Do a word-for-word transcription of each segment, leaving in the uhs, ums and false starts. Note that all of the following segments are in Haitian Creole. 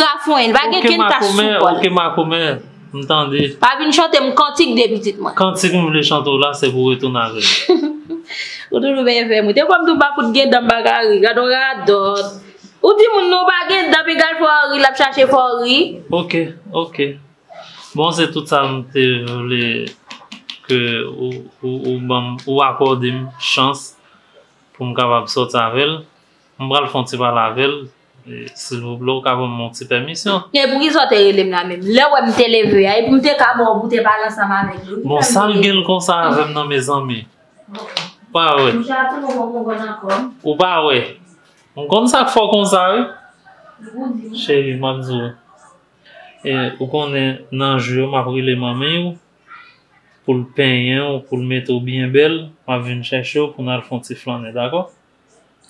Kafouyen, li pa gen kenn tach sou kò l. Ok, makomè, ok, makomè. M tande. Pa vin chante m kantik de pitit mwen. Kantik m vle chante w la, se pou retounen avè l. Ou toujou byen fè m ri. Te fò m tou pa fout gen dan m pa ka ri. Gad on radòt. Ou di moun nou pa gen dan, piga l fè w ri, l ap chache fè w ri. Ok, ok. Bon, se tout sa m te vle ke ou, ou, ou ban m, ou akòde m chans pou m kapab sòti avè l. M pral fè yon ti pale avè l. E, silvouplè, ou ka ban m yon ti pèmisyon? E poukisa w te rele m la menm? Lè w wè m te leve a, e pou m te ka ba w pou w te pale ansanm avèk li. Bon, sa l gen l konsa avè m nan, mezanmi? Ou pa wè. Mouche a tou bon konprann ankò. Ou pa wè. M konn sa k fè w konsa, wi. Ou di. Cheri, m ap di w. E, ou konnen nan jou yo, m ap rele manmi w pou l penyen w, pou l mete w byen bèl. M ap vin chèche w pou n al fè yon ti flannen, dakò?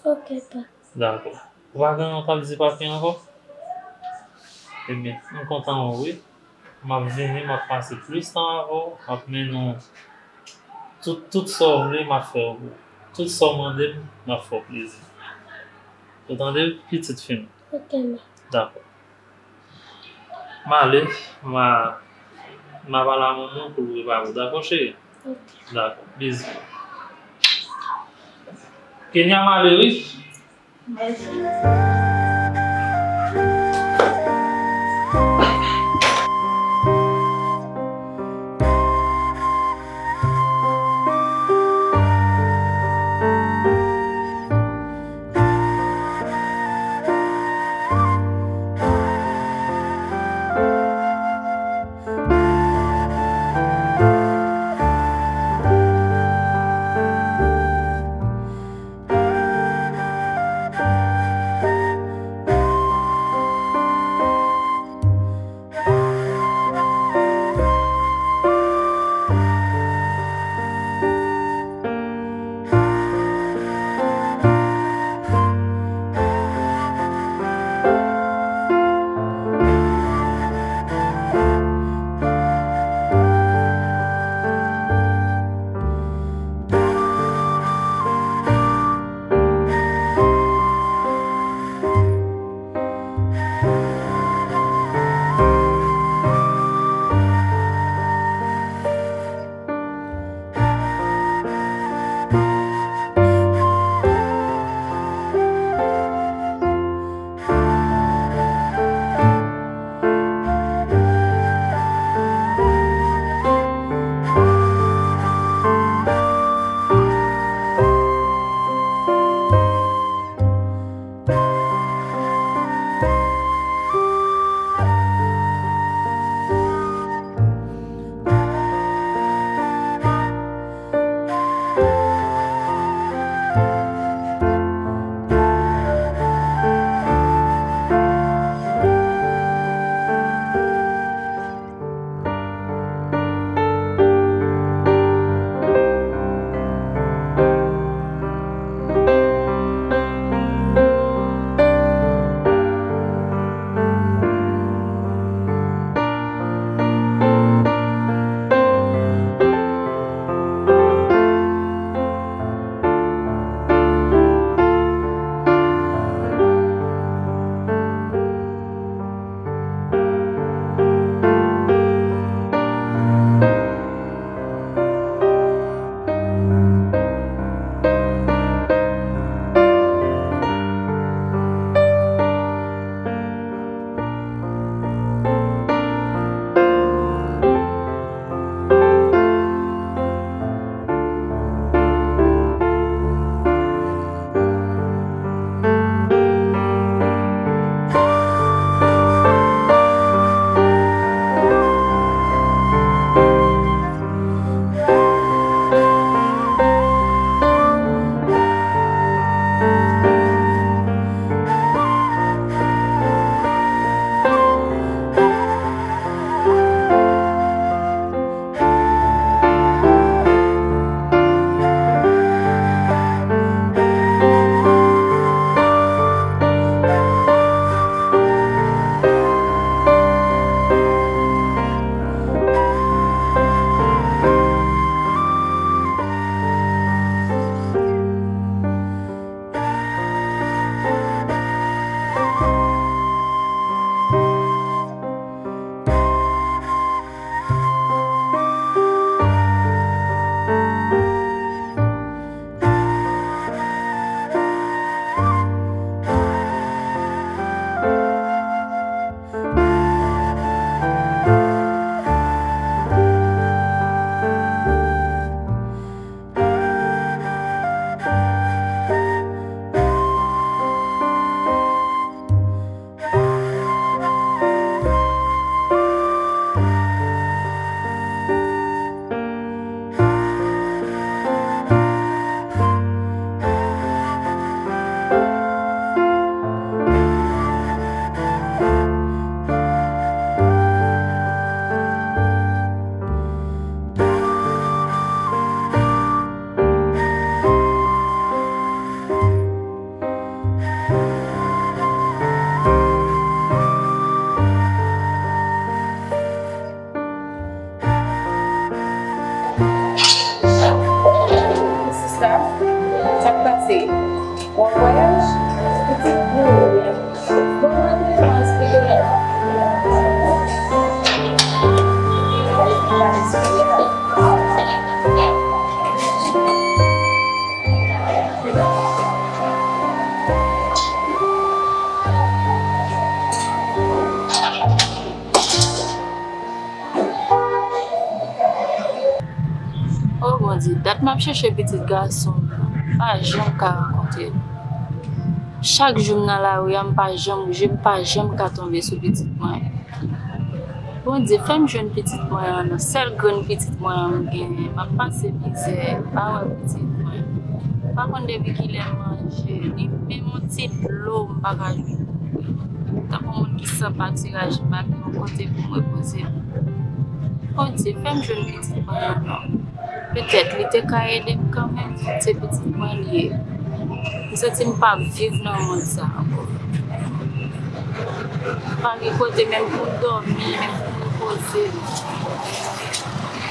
Ok, pa. Dakò. Ou pa gen anyen w t ap di papi ankò? Ebyen, m kontan wè w, wi. M ap vini, m ap pase plis tan avè w, m ap mennen w tout, tout sa w vle, m ap fè w. Tout sa w mande m, m ap fè w plezi. Ou tande, pitit fi m? Ok, ma. Dakò. M ale, m a, m a pale a manman pou l prepare w, dakò, cheri? Ok. Dakò, bizou. Kenya, m ale, wi. Mèsi. Di, dat m ap chèche pitit gason m nan, m pa janm ka rankontre l. Chak jou m nan lari a, m pa janm, je m pa janm ka tonbe sou pitit mwen. Bondye, fè m jwenn pitit mwen an non. Sèl grenn pitit mwen an m genyen. M ap pase mizè, m pa wè pitit mwen. M pa konn depi kilè l manje. Li menm yon ti dlo m pa ka jwenn pou m bwè. Tankou moun ki san patiraj, m pa gen yon kote pou m repoze m. Bondye, fè m jwenn pitit mwen an non. Petèt li te ka ede m kanmenm, se pitit mwen li ye. M santi m p ap viv nan mond sa ankò. M pa gen kote menm pou m dòmi, menm pou m repoze m.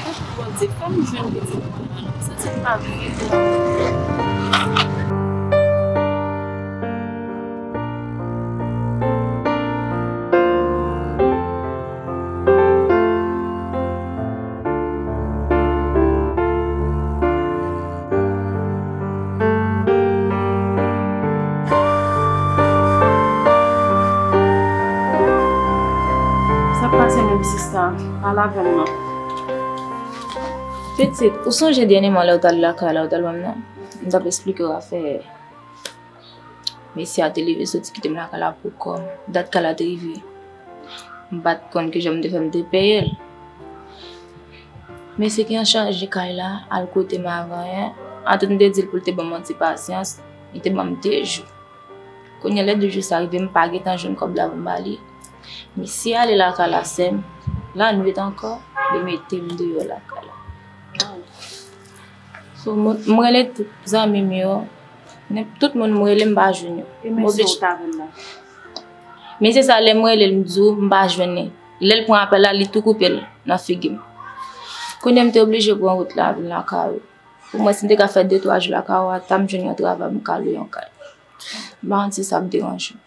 Tanpri Bondye, fè m jwenn pitit mwen an, m santi m p ap viv nan mond sa. Sa k pase menm sista? Pale avè m non. Pitit, ou sonje dènyèman lè w t al lakay la, ou t al wè m nan? M t ap esplike w afè mesye a te leve soti kite m lakay la pou kò m. Dat kay la te rive. M pa t konn kijan m te fè m te peye l. Mesye ki an chaj de kay la al kote m avan yè. Antan m te di l pou l te ban m yon ti pasyans, li te ban m de jou. Kounye a lè de jou sa rive, m pa gentan jwenn kòb la pou m ba li. Misye ale lakay la sè m, lannwit ankò, li mete m deyò lakay la. So, m, m rele tout zanmi m yo, nenp-, tout moun m rele m pa jwenn yo. E mesye w ta vin la? Mesye sa, lè m rele l, m di w m pa jwenn li. Lè l pran apèl la, li tou koupe l nan figi m. Kounye a m te oblije pran wout la vin lakay ou. Pou mwen, si m te ka fè de twa jou lakay ou, ata m jwenn yon travay, m ka lwe yon kay. M pa konn si sa ap deranje w.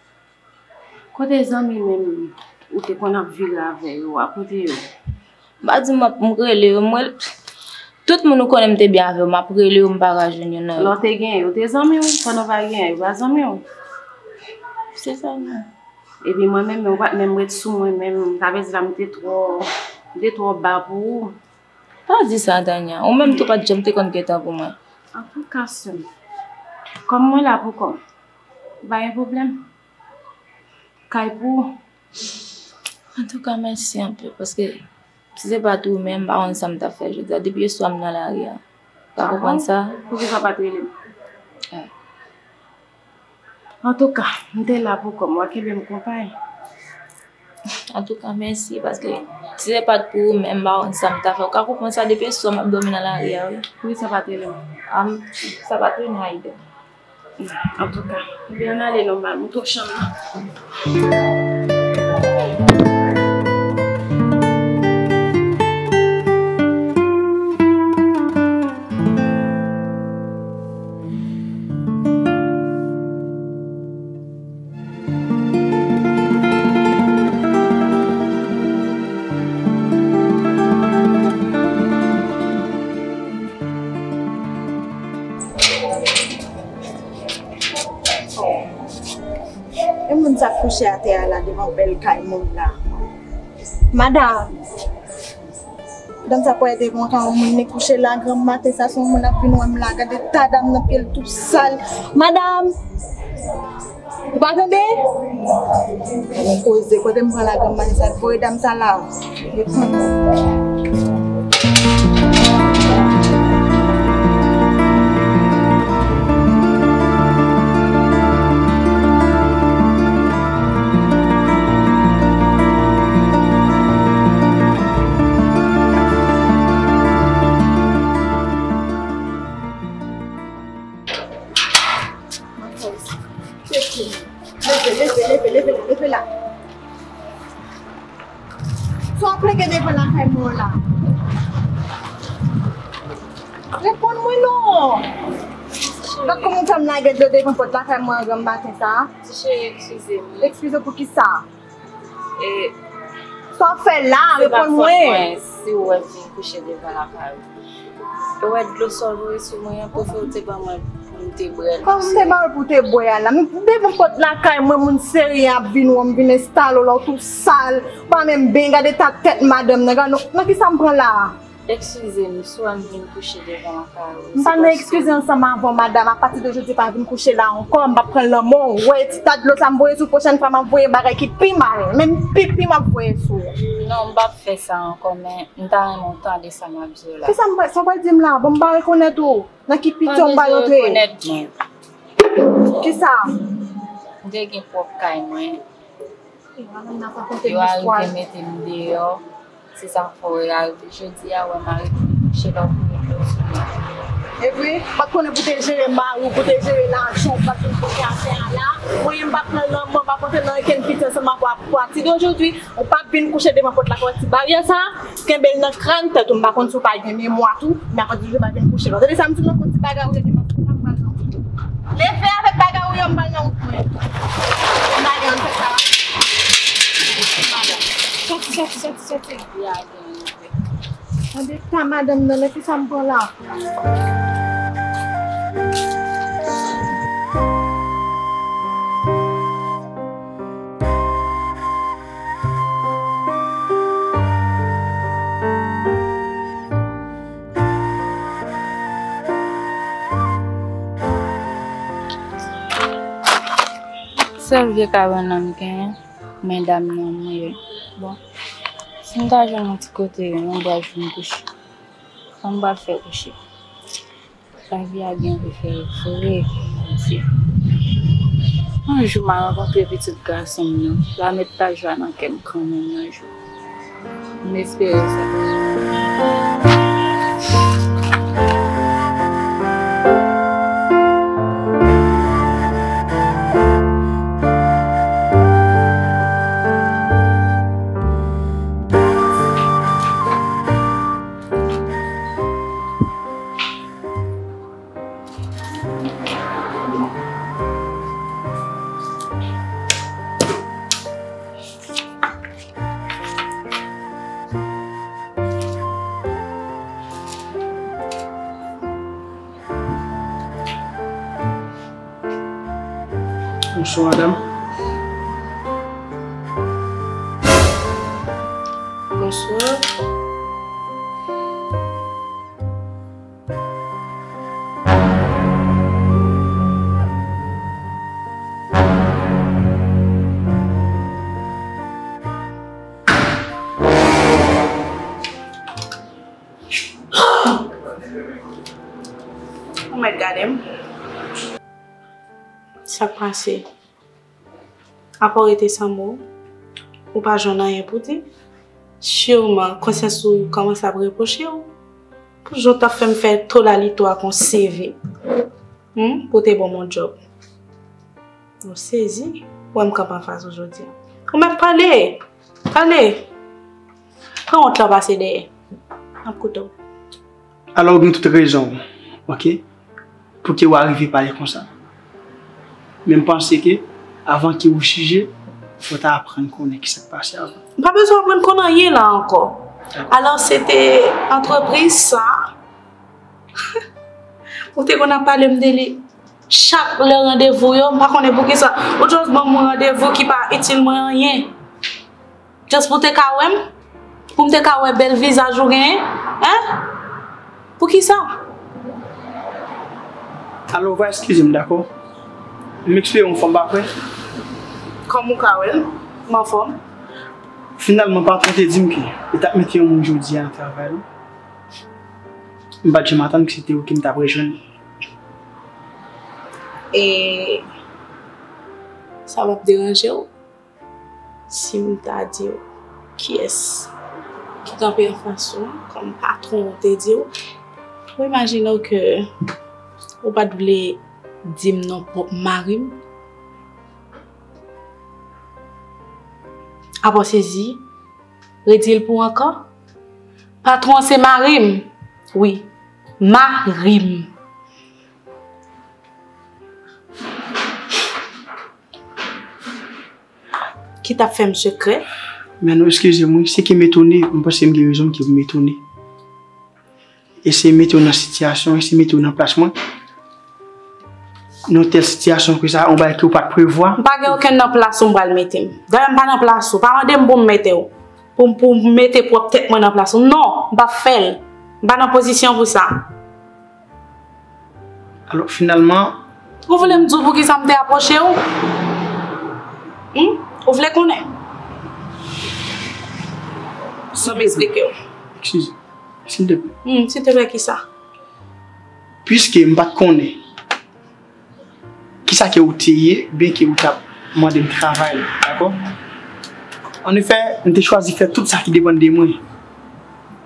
Kote zanmi menm ou te konn ap vire avè yo a, kote yo? M pa di m ap, m rele yo, m rele, tout moun ou konnen m te byen avè yo, m ap rele yo, m pa ka jwenn youn nan yo. Lè w te genyen yo, te zanmi w, pandan w pa genyen yo, yo pa zanmi w. Se sa menm. Epi mwen menm, yo pa t menm ret sou mwen menm, sa vle di la m te twò, m te twò ba pou ou. Pa di sa, Tania, ou menm tou pa t janm te konn gen tan pou mwen. Antouka, sè m, kòm mwen la pou kò m, pa gen pwoblèm. Kay pou ou. Antouka, mèsi anpil, paske si se pa t ou menm, m pa konn sa m t ap fè jodi a. Depi yèswa m nan lari a. Ou ka konprann sa? Poukisa w pa t rele m? Antouka, m te la pou kò m, w a kenbe m konpay. Antouka, mèsi, paske si se pa t pou ou menm, m pa konn sa m ta fè. Ou ka konprann sa, depi yèswa m ap dòmi nan lari a, wi. Poukisa w pa t rele m? Am, sa pa t rele m, Aiden. Antouka, ebyen ann ale nòmal, montre w chanm nan. E moun sa k kouche atè a la devan bèl kay moun la. Madanm! Madanm sa kwè te kontan yon moun li kouche la granm maten sa, se yon moun ap vin wè m la, gade ta dam nan pye l tou sal. Madanm! Ou pa tande? Yon koze, kote m pran la granm maten sa, voye dam sa la. Reponn mwen. Leve, leve, leve, leve la, leve la. Sa w ap plede devan lakay mwen la? Reponn mwen non. Gad kòman w fè m lage dlo devan pòt lakay mwen an granm maten sa a. Ti cheri, eskize m. Eskize w pou kisa? E sa w ap fè la a? Reponn mwen. Se pa fòt mwen si w wè m vin kouche devan lakay ou. E w wè dlo sa w voye sou mwen an, prefere w te ban mwen pou m te bwè l. Kòman m te ba w pou w te bwè a la? M devan pòt lakay mwen, moun serye ap vin wè m vin enstale w la, w tou sal, w pa menm benyen, gade ta tèt madanm nan, gade nan, nan kisa m pran la a? Eskize m, si w wè m vin kouche devan lakay ou, m pa nan eskize ansanm avè w, madanm. Apati de jodi, pa vin kouche la ankò. M p ap pran lanmò w. Wè ti ta dlo sa m voye sou, pwochèn fwa m ap voye bagay ki pi mal. Menm pipi m ap voye sou ou. Non, m p ap fè sa ankò, men m ta renmen w tande sa m ap di w la. Kisa m pral, sa w pral di m la? Bon, m pa rekonèt ou. Nan ki pito m pral antre? Kisa? M te gen pwòp kay mwen. Yo arive mete m deyò. Se sa k fè w arive jodi a, wè mari m kouche la, w pou mete w sou mwen. Epi, m pa t konnen pou te jere mari w, pou te jere lajan w, pa t konn kote afè a la. Mwen menm, m pa pran lanmò, m pa konte nan okenn piti ansanm avè w. Apati de jodi, ou p ap vin kouche devan pòt la, fè ti baryè sa, kenbe l nan kràn tèt ou. M pa konn si w pa gen memwa tou, men apati de jodi, w pa vin kouche la. Tande sa m di w, nan konn ti bagay ou ye devan pòt la, m pral nan wout ou. Leve avèk bagay ou yo, m pral nan wout mwen. Ann ale, ann fè sa. Soti, soti, soti, soti. Tande ta madanm nan, men kisa m pran la? Sèl vye kabann nan m genyen, men dam nan mouye. Bon, si m ta jwenn yon ti kote, yon bwa, m kouche. Sa m pral fè kouche? Lavi a gen pou fè vre, Bondye. Yon jou m a rankontre pitit gason m nan, l a met lajwa nan kè m kanmenm yon jou. M espere sa. Bonswa, madanm. Bonswa. Ou mèt gade m. Sa k pase? Apa w rete san mo, ou pa jwenn anyen pou di. Siman, konsyans ou kòmanse ap repwoche w. Pou jan w t ap fè m fè tolalito ak yon C V. Hmm? Pou w te ban m yon djòb. Ou sezi, wè m kanpe anfas ou jodi a. Ou mèt pale! Pale! Pran wont lan pase dèyè. M ap koute w. Alò, ou gen tout rezon w, oke? Pou ke w arive pale konsa. Men m panse ke, avan ke ou jije, fò w ta aprann konnen kisa k pase avan. M pa bezwen aprann konn anyen la ankò. Alò, se te antrepriz sa ou te konn ap pale m de li chak lè randevou yo, m pa konnen poukisa. Ou just ban m yon randevou ki pa itil mwen anyen. Just pou w te ka wè m? Pou m te ka wè bèl vizaj ou genyen? Hein? Poukisa? Alò, ou va eskize m, dakò? M espere w anfòm, pa vre? Kòm ou ka wè m, m anfòm. Finalman, patwon te di m ke li t ap mete yon moun jodi a nan travay la. M pa t janm atann ke se te ou ke m t ap rejwenn. E sa p ap deranje w? Si m ta di w kiyès ki kanpe anfas ou an, kòm patwon w te di w, ou imajine w ke ou pa t vle di m non pwòp mari m? Apa w sezi? Redi l pou w ankò. Patwon an se mari m. Wi, mari m. Ki t ap fè m sekrè. Men nou eskize m wi, se ke m etone, m panse m gen rezon ki pou m etone. Eseye mete w nan sitiyasyon, eseye mete w nan plas mwen. Nan tèl sitiyasyon ke sa, yon bagay ke w pa t prevwa. M pa gen okenn nan plas ou m pral mete m. Dayè, m pa nan plas ou. Pa mande m pou m mete w. Pou, pou m mete pwòp tèt mwen nan plas ou. Non, m p ap fè l. M pa nan pozisyon pou sa. Alò, finalman, ou vle m di w poukisa m te apwoche w? Hmm? Ou vle konnen? San m eksplike w. Eskize, silteplè. Hmm, silteplè, kisa? Piske m pa t konnen kisa ke ou te ye, byen ke ou t ap mande m travay, dakò? Anefè, m te chwazi fè tout sa ki depann de mwen.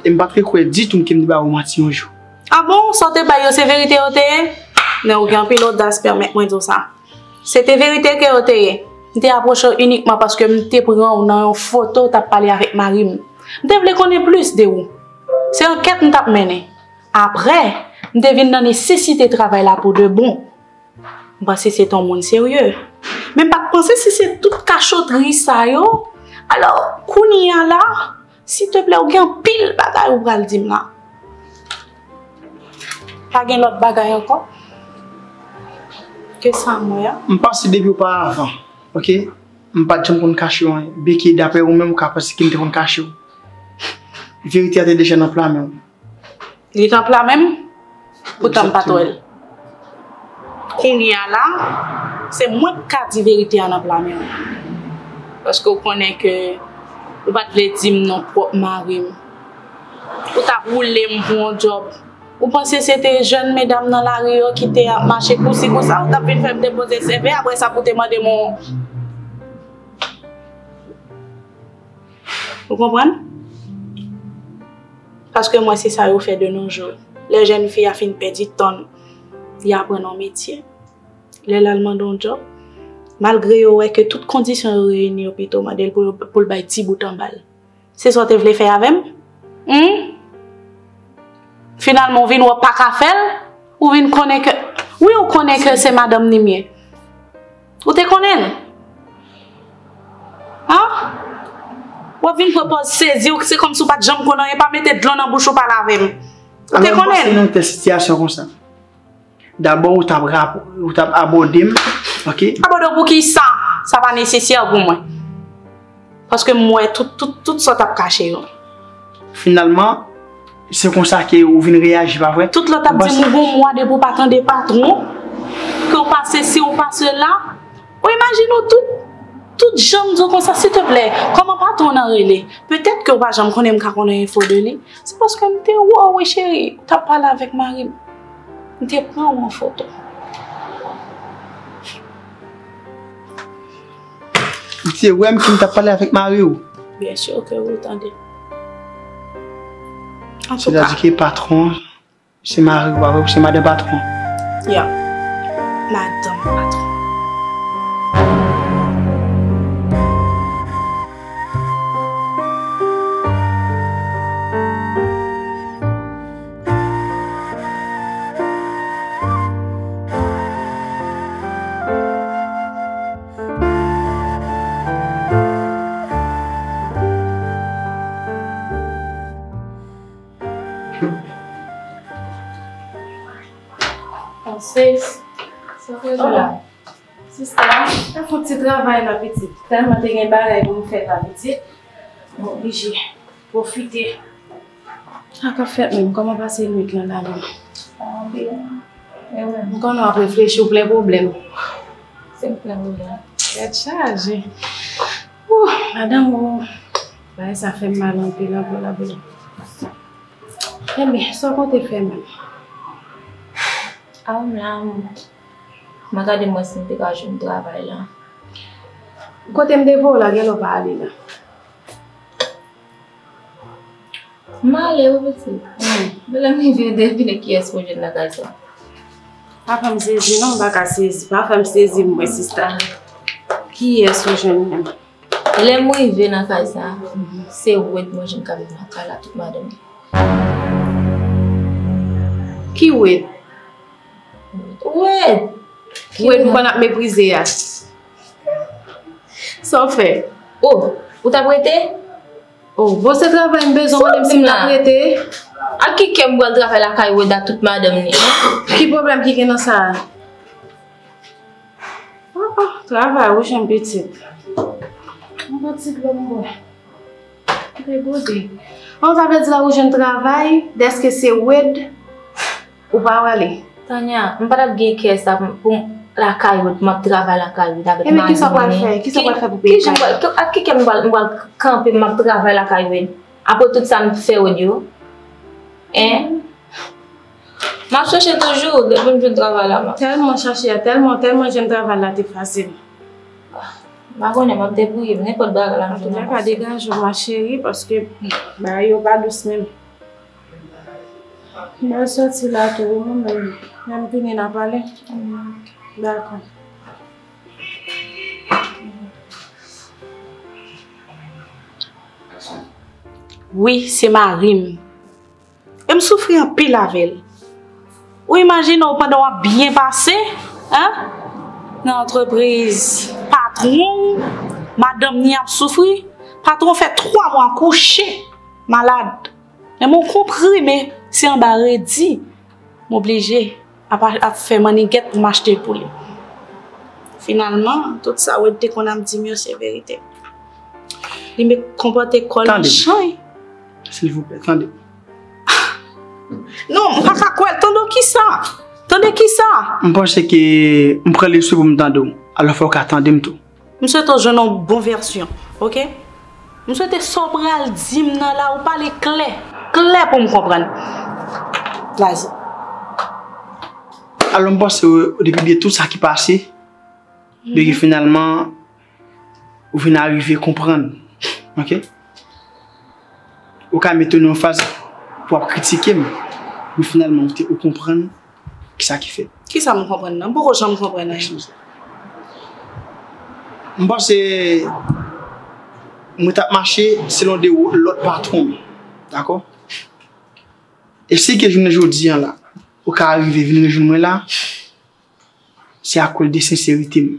E m pa t rekwè ditou ke m te ba ou manti yon jou. A bon? Sa w te bay yo, se verite yo te ye? Men ou gen anpil odas, pèmèt mwen di w sa. Se te verite ke yo te ye. M te apwoche w inikman paske m te pran w nan yon foto w t ap pale avèk mari m. M te vle konnen plis de ou. Se ankèt m t ap mennen. Apre, m te vin nan nesesite travay la pou de bon. M panse se te yon moun serye. Men m pa t panse si se tout kachotri sa yo. Alò, kounye a la, silteplè, ou gen anpil bagay ou pral di m la. Pa gen lòt bagay ankò ke sa m wè a? M panse depi oparavan, oke? M pa t janm konn kache w anyen. Byen ke daprè ou menm, ou ka panse ke m te konn kache w. Verite a te deja nan pla men w. Li t an pla menm, poutan m pa t wè l. Kounye a la, se mwen k ka di verite a nan pla men w. Paske w konnen ke ou pa t vle di m non pwòp mari m. Ou t ap woule m pou yon djòb. Ou panse se te jèn medam nan lari yo ki te ap mache kousi kousa, ou t ap vin fè m depoze sèvi, apre sa pou te mande m yon. Ou konprann? Paske m wè se sa yo fè de nos jours. Lè jèn fi a fin pèdi tan l, li aprann yon metye. Lè l al mande yon djòb, malgre yo wè ke tout kondisyon yo reyini, yo pito mande l pou, pou l bay ti bout anba l. Se sa w te vle fè avè m? Hmm? Finalman, w vin wè w pa ka fè l, ou vin konnen ke, wi, ou konnen ke se madanm ni m ye. Ou te konnen l? An? W ap vin pran pòz sezi w, se kòmsi w pa t janm konn anyen, pa mete dlo nan bouch ou pale avè m. Ou te konnen l? Alò, m panse nan tèl sitiyasyon konsa. Dabò, ou t ap rap-, ou t ap abòde m, oke? Abòde w pou ki sa? Sa pa nesesè pou mwen. Paske m wè tout, tout, tout sa w t ap kache yo. Finalman, se konsa ke ou vin reyaji, pa vre? Tout lè w t ap di m ou gon mwa depi w pa tande patwon, ke w pa sesi, ou pa sela. Ou imajine w tout, tout jan m di w konsa, silteplè, kòman patwon nan rele? Petèt ke w pa janm konnen m ka konnen enfo de li. Se paske m te wè w, wi cheri, ou t ap pale avèk mari m. M te pran w an foto. Ou te wè m ki m t ap pale avèk mari w? Byen si ke wi, tande. Antouka. Sètadi ke patwon an, se mari w, pa vre, se madan patwon. Ya. Madan patwon. Panse. Sa fè la? Sista, fè yon ti travay la, pitit. Tèlman te gen bagay pou m fè la, pitit. M oblije pwofite. Sa k ap fèt menm? Kòman pase nwit lan la menm? M konnen w ap reflechi, w plen pwoblèm. Se m plen pwoblèm. Tèt chaje. Ouh, madanm ou. Bagay sa fè m mal anpil, anpil, anpil. Enben, sa w konte fè menm? A, m la, m, m a gade mwen si m te ka jwenn travay la. Kote m te voye w la, genlè w pa ale la. M ale wi, pitit. Men lè m rive, devine kiyès mwen jwenn nan kay sa. Pa fè m sezi non, m pa ka sezi. Pa fè m sezi mwen, sista. Kiyès ou jwenn menm? Lè m rive nan kay sa, se Wed mwen jwenn k ap viv nan kay la, tout madanm li. Ki Wed? Wed! Wed ou konn ap meprize a. Sa w fè? Oh, ou t ap rete? Oh, bon, se travay m bezwen, konnen m si m t ap rete. Ak ki kè m pral travay lakay Wed a, tout madanm li? Ki pwoblèm ki gen nan sa a? Oh, oh, travay, wi, jan pitit. Yon bon ti dlo m bwè. Debòde. An, sa vle di la ou jwenn travay, dèske se Wed, ou pa prale. Tanya, m pa t ap gen kè sa pou, pou m lakay Wed, pou m ap travay lakay Wed avèk mari m. Ebyen, kisa w pral fè? Kisa w pral fè pou peye kay la? Ki, ki, ak ki kè m pral, m pral kanpe, m ap travay lakay Wed? Apre tout sa m fè Wed yo? Hein? M ap chèche toujou, depi m jwenn travay la, m ap. Tèlman chache a, tèlman, tèlman jwenn travay la te fasil. M pa konnen, m ap debouye m, nenpòt bagay la m jwenn. Antouka, degaje w, ma chérie, paske bagay yo pa dous menm. M al sòti la tou, wi, mwen menm. Lè m vini, n a pale. Dakò. Wi, se mari m. E m soufri anpil avè l. Ou imajine w pandan w ap byen pase, hein? Nan antrepriz patwon w, madanm ni ap soufri, patwon fè twa mwa kouche, malad. Men m yon konprime, se anba redi, m oblije ap, ap fè mannigèt pou m achte l pou li. Finalman, tout sa Wed te konn ap di m yo, se verite. Li me konpòte kò l an chay. Silvouplè, tande. Non, m pa ka kwè l. Tande w kisa? Tande kisa? M panse ke m pran leson pou m tande w. Alò, fò w ka tande m tou. M swete w jwenn yon bon vèsyon, oke? M swete sa w pral di m nan la, ou pale klè. Klè pou m konprann. Vas-y. Alò, m panse w, depi de tout sa ki pase, de ke finalman, ou vin arive konprann. Oke? Ou ka mete nan yon faz pou ap kritike m. Men finalman, ou te, ou konprann kisa ki fèt. Kisa m konprann nan? M poko janm konprann anyen. Eskize. M panse mwen t ap mache selon de lòd patwon m. Dakò? E si ke jounen jodi a la, ou ka rive vin rejwenn mwen la, se akoz de senserite m.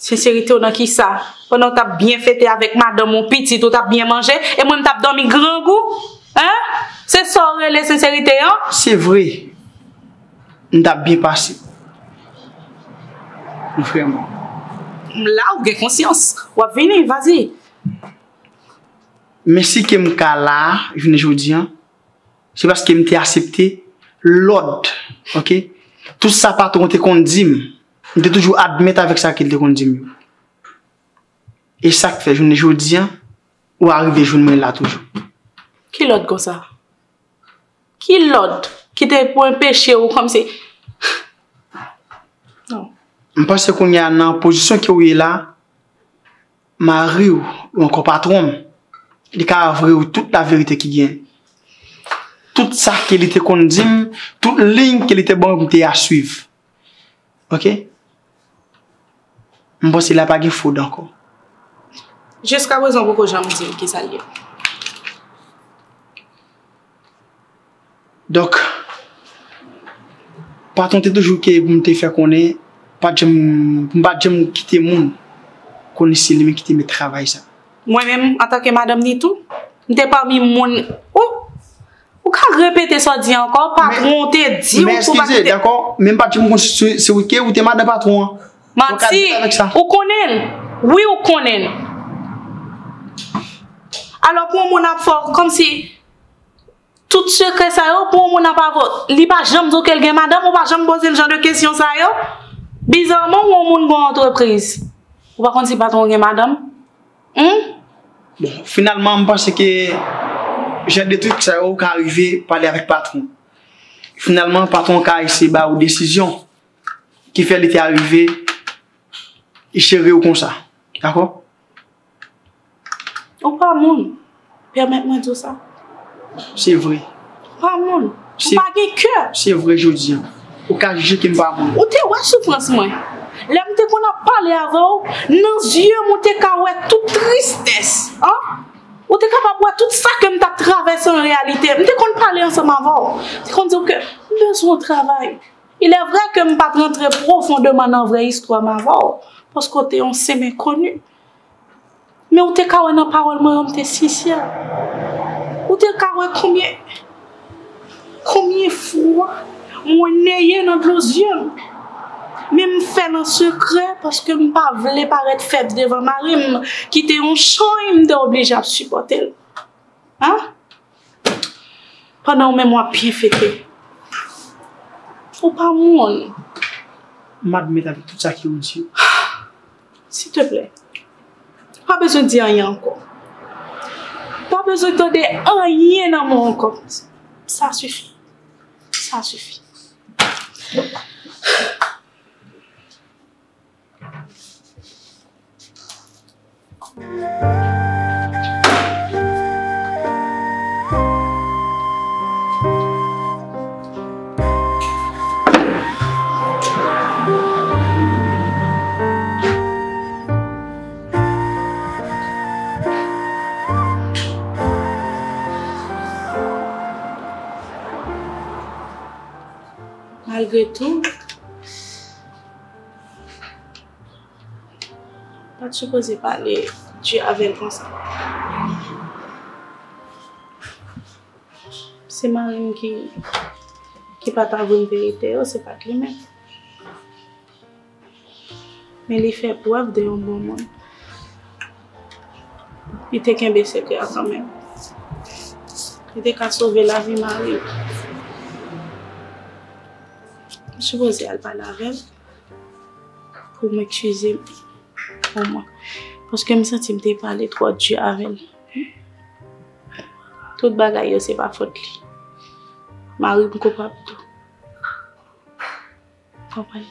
Senserite w nan kisa? Pandan w t ap byen fete avèk madanm ou, pitit ou, t ap byen manje, e mwen m t ap dòmi grangou? Hein? Se sa w rele senserite an? Se vre. M t ap byen pase. Vrèman. La, ou gen konsyans. W ap vini, vas-y. Men si ke m ka la, jounen jodi a, se paske m te aksepte lòd, oke? Tout sa patwon te konn di m, m te toujou admèt avèk sa ke l te konn di m yo. E sa k fè jounen jodi a, ou arive jwenn mwen la toujou. Ki lòd konsa? Ki lòd ki te pou enpeche w kòmsi? Non. M panse kounye a nan pozisyon ke w ye la, mari w, ou ankò patwon m, li ka avwe w tout laverite ki gen. Tout sa ke li te konn di m, tout liy ke li te ban m, m te a swiv. Oke? M panse la pa gen fwod ankò. Jiskaprezan, ou poko janm di m kisa l ye. Donk, patwon te toujou ke pou m te fè konnen, pa t janm, m pa t janm kite moun konnen se li menm ki te mèt travay sa. Mwen menm, antanke madanm ni tou, m te pami moun, ou, ou ka repete sa w di ankò, patwon te di w pou pa kite. Men eskize, dakò, men m pa t janm konn se, se ou ke ou te madan patwon an. Ou ka di avèk sa. Ou konnen l. Wi, ou konnen l. Alò, pou yon moun ap fè w kòmsi tout sekrè sa yo, pou yon moun ap avè w, li pa janm di w ke l gen madanm, ou pa janm poze l jan de kesyon sa yo. Bizarman, ou yon moun gen yon antrepriz. Ou pa konn si patwon w gen madanm? Humm? Bon, finalman, m panse ke jan de trik sa yo ka rive pale avèk patwon. Finalman, patwon ka eseye ba ou desizyon ki fè li te arive jere w konsa. Dakò? Ou pa moun. Pèmèt mwen di w sa. Se vre. Ou pa moun. Ou pa gen kè. Se vre jodi a. Ou ka jije ke m pa moun. Ou te wè soufrans mwen. Lè m te konn ap pale avè w, nan zye m ou te ka wè tout tristès. An? Ou te kapab wè tout sa ke m t ap travèse an reyalite. M te konn pale ansanm avè w. M te konn di w ke m bezwen yon travay. Il est vrai ke m pa t rantre pwofondèman nan vrè istwa m avè w, paske w te yon semi-koni. Men ou te ka wè nan pawòl mwen yo, m te sensè. Ou te ka wè konbyen, konbyen fwa mwen neye nan dlo zye m. Men m fè l an sekrè paske m pa vle parèt fèb devan mari m, ki te yon chanj m te oblije ap sipòte l. Hein? Pandan ou menm w ap byen fete. Ou pa moun. M admèt avèk tout sa ke ou di yo. Silteplè, pa bezwen di anyen ankò. Pa bezwen tande anyen nan men w ankò. Sa sifi. Sa sifi. Malgre tou, pa t sipoze pale di avè l konsa. Se mari m ki, ki pa ta vle m verite yo, se pa t li menm. Men li fè prèv de yon bon moun. Li te kenbe sekrè a kanmenm. Li te ka sove lavi mari m. M sipoze al pale avè l pou m eskize m omwen. Paske m santi m te pale twò di avè l. Tout bagay yo se pa fòt li. Mari m koupab tou. Konprann.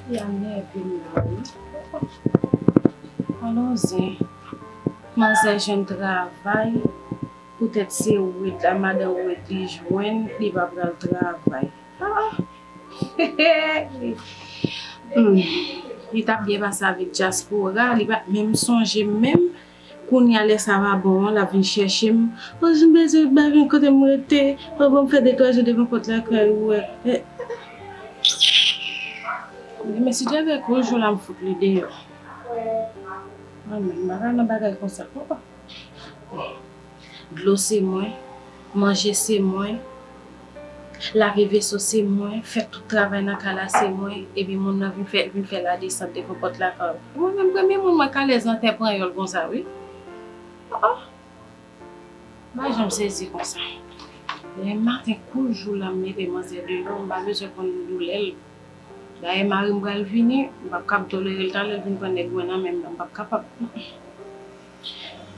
Fi a nève m la wi. Alon zen. Manzè jwenn travay. Poutèt se Wade la, madanm Wade li jwenn, li pa pral travay. Ah! Hmm. Li t ap byen pase avèk dyaspora, li pa t menm sonje m menm. Kounye a lè sa va bon an, l ap vin chèche m. O, m bezwen ba vin kote m rete. O, ban m fè de twa jou devan pòt lakay ou wè. Eh. Men si te vle kou jou la, m fout li deyò. Mwen menm, m pa ka nan bagay konsa. Dlo se mwen, manje se mwen, lave veso se mwen, fè tout travay nan kay la se mwen, epi moun nan vin fè, vin fè ladesant devan pòt lakay ou. Mwen menm premye moun mwen k alèz nan tè panyòl konsa wi. Oh, oh. M pa janm sezi konsa. Demen maten kou jou la m mete manzè deyò, m pa bezwen konn doulè l. Dayè mari m pral vini, m p ap kab tolere l talè l vin pran nèg mwen nan men m nan, m p ap kapab.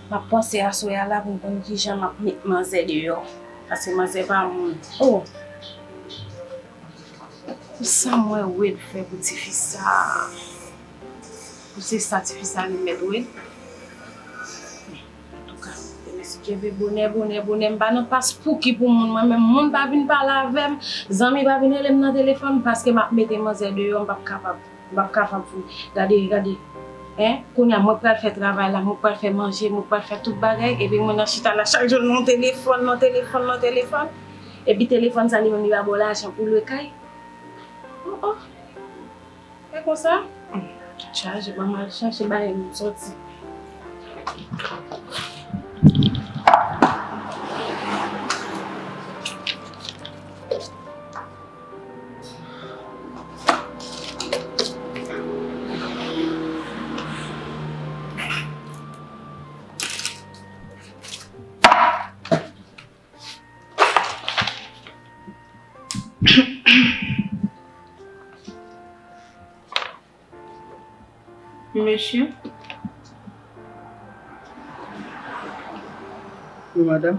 M ap panse aswè a la pou m konn kijan m ap met manzè deyò. Paske manzè pa moun. Oh! Pou sa m wè Wade fè pou tifi sa. Pou se sa tifi sa li mèt Wade. Antouka, demen si Dye vle bonè, bonè, bonè, m pa nan pas pouki pou moun, mwen menm moun pa vin pale avè m, zanmi pa vin rele m nan telefòn, paske m ap mete manzè deyò, m p ap kapab. M p ap kapab pou gade, gade. Hein? Kounye a, mwen pral fè travay la, mwen pral fè manje, mwen pral fè tout bagay, epi mwen nan chita la, chak jou nan telefòn, nan telefòn, nan telefòn. Epi telefòn sa li menm li pa ba w lajan pou lwe kay. Oh, oh. E konsa? Chaje, ban m al chache bagay m soti. Mesye. Wi, madanm.